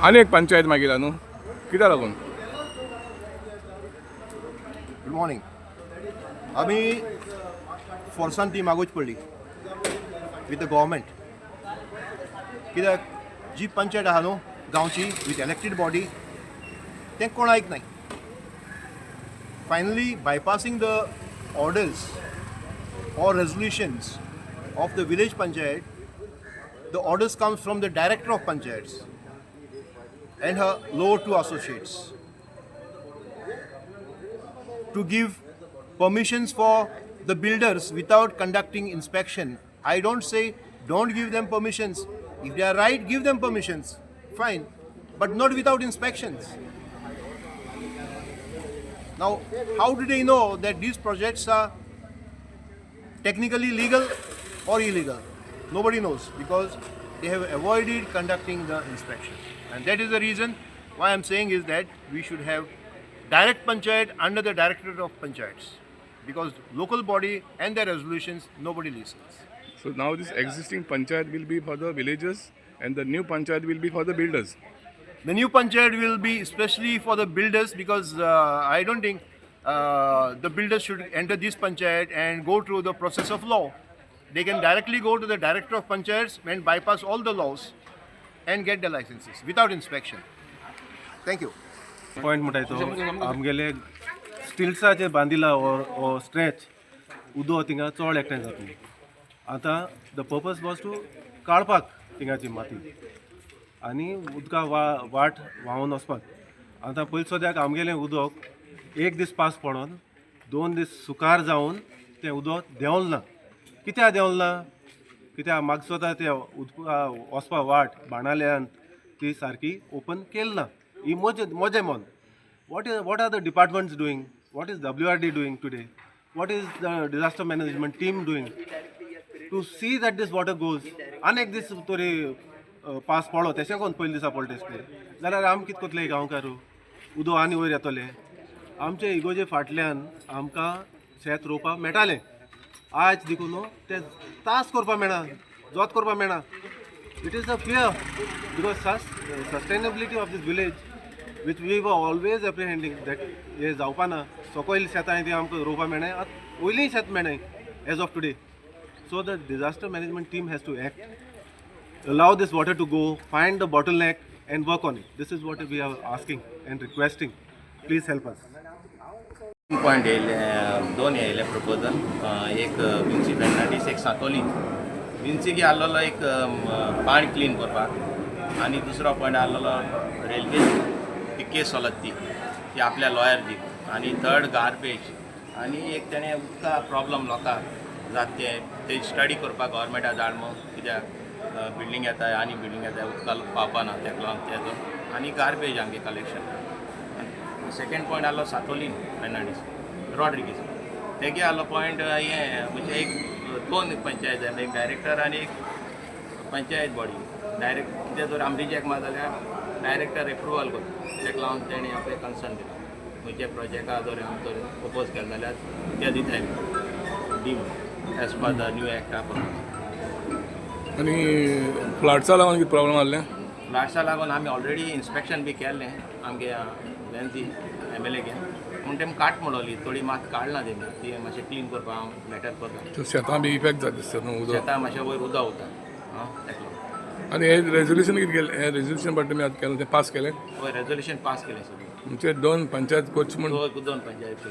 आनी एक पंचायत मागीर न्हू कित्याक लागून? Good morning. आमी फोर्सान ती मागोवची पडली विथ the government, कित्याक जी पंचायत आहा न्हू गांवची विथ इलेक्टेड बॉडी, तें कोण आयकनाय. Finally, bypassing the orders or resolutions of the village panchayat, the orders comes from the director of panchayats and her lower two associates to give permissions for the builders without conducting inspection. I don't say don't give them permissions. If they are right, give them permissions. Fine. But not without inspections. Now, how do they know that these projects are technically legal or illegal? Nobody knows because they have avoided conducting the inspection. And that is the reason why I'm saying is that we should have direct panchayat under the Directorate of Panchayats, because local body and their resolutions, nobody listens. So now this existing panchayat will be for the villagers and the new panchayat will be for the builders. The new panchayat will be especially for the builders, because I don't think the builders should enter this panchayat and go through the process of law. They can directly go to the Director of Panchayats and bypass all the laws and get the licenses without inspection. Thank you. Point म्हणटाय तो आमगेले स्टिल्साचे बांदिला हो stretch उदक थिंगा चड एकठांय जातली. आतां the purpose was to काडपाक थिंगाची माती आनी उदका वा वाट व्हांवून वचपाक. आतां पयलीं सद्याक आमगेलें उदक एक दीस पास पडोन 2 दीस सुकार जावन तें उदक देंवल ना. कित्याक देंवल ना? कित्याक म्हाका दिसता तें उदका वचपा वाट बाणाल्यान ती सारकी ओपन केली ना. ही म्हजें मन. What are the departments doing? What is WRD doing today? What is the disaster management team doing to see that this water goes? आनी एक दीस तरी पास पडलो तेशें कोन्न पयले दिसा पडटा तशें जाल्यार आमी कितें करतले गांवकार? उदक आनी वयर येतलें. आमचे इगोजे फाटल्यान आमकां शेत रोवपाक मेळटालें. आयज देखून न्हू तें तास करपाक मेळना, जोत करपाक मेळना. It is a fear because sustainability of this village, which we were always apprehending that हे जावपा ना, सकयल शेतां ती आमकां रोवपा मेळनाय, आतां वयलीं शेत मेळनाय as of today. So the disaster management team has to act, allow this water to go, find the bottleneck and work on it. This is what we are asking and requesting. Please help us. Point येयले, दोन येयले proposal, एक विन्सी फेर्नांडीस, एक सातोली. विन्सीक आहलोलो एक पाणी clean करपाक आनी दुसरो पॉयंट आहलोलो रेल्वे ती केस चलत ती ती आपल्या लॉयर दी आनी थर्ड गार्बेज आनी एक तेणें उदका प्रॉब्लम लोकांक जाता तें ते स्टडी करपाक गव्हर्मेंटा धाड म्हूण, कित्याक बिल्डींग येता आनी बिल्डींग येता, उदका पावपा ना, तेका लागून तेजो आनी गार्बेज आमगे कलेक्शन. सेकंड पॉयंट आहलो सातोलीन फेर्नांडीस रॉड्रिगीस, तेगे आहलो पॉयंट हें म्हणजे एक दोन पंचायत जाय, एक डायरेक्टर आनी एक पंचायत बॉडी. डायरेक्ट कितें जर आमी रिजेक्ट मार जाल्यार डायरेक्टर एप्रुवल करता. तेका लागून तेणी आपलें कन्सर्न दिलां, खंयच्या प्रोजेक्टा जर आमी जर ओपोज केलें जाल्यार ते दिताय dim as per the new act पळय. आनी फ्लड्सा लागून कितें प्रॉब्लम आहलें? फ्लड्सा लागून आमी ऑलरेडी इन्स्पेक्शन बी केल्लें आमगे लेन्सी एमएलए गे म्हूण तेमी काट म्हणली, थोडी मात काडना तेमी, ती मातशें क्लीन करपाक हांव लेटर करता. शेतां बी इफेक्ट जाता दिसता न्हू उदक? शेतां मातशें वयर उदक वता आं, तेका लागून. आनी हे रेजोल्युशन कितें केलें? हें रेजोल्युशन पण तुमी आतां केलें तें पास केलें? हय, रेजोल्युशन पास केलें सगळें. म्हणजे दोन पंचायत करची म्हूण? दोन दोन पंचायत.